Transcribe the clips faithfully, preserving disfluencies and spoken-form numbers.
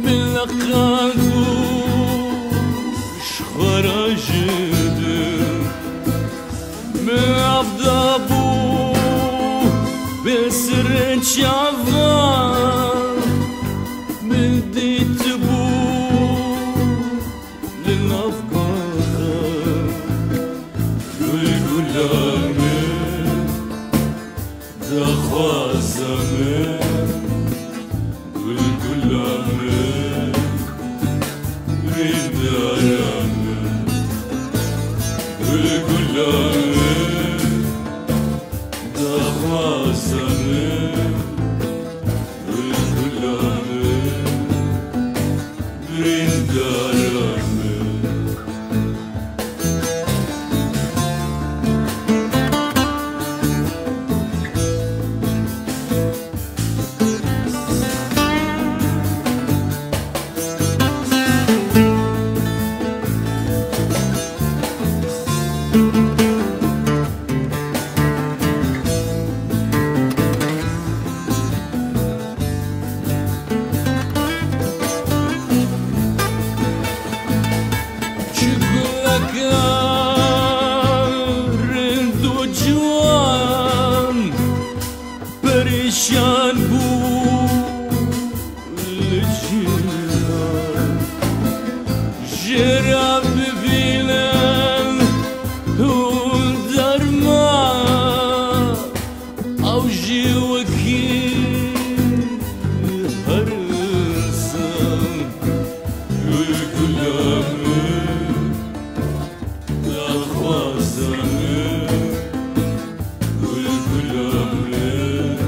Min leqand bû ji xwe re ji dûr. Min av dabû bê sirê çavan. Min dîtibû li nav gaxan. Gul gula min, daxwaza min, gul gula min, birîndara min, gul gula min, daxwaza min, gul gula min, birîndara min. Çi guleka rind û ciwan perîşan bû li cihan. Jê re bibînin hûn derma, ew jî wekî her insan. Gul gula min, daxwaza min, gul gula min,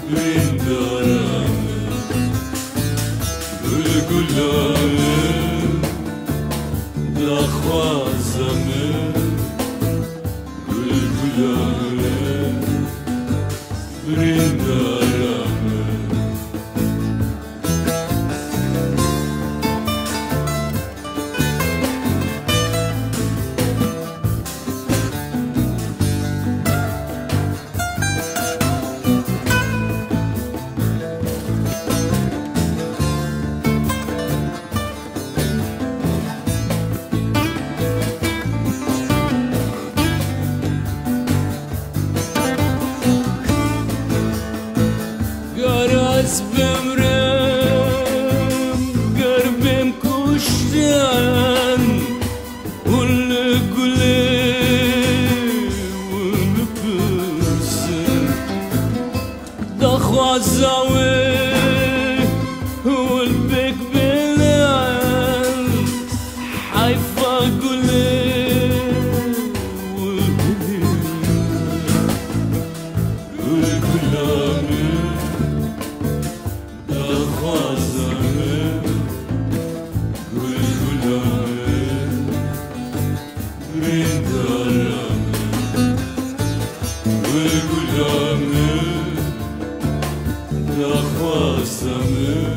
birîndara min, gul gula min, daxwaza min, gul gula min, birîndara min. Ger ez bimrim, ger bêm kuştin, hûn li gulê wî bipirsin. Daxwaza wê hûn pêk bênin, heyfa gulê wî. Gul gula min, daxwaza min, gul gula min, birîndara min, gul gula min, daxwaza min,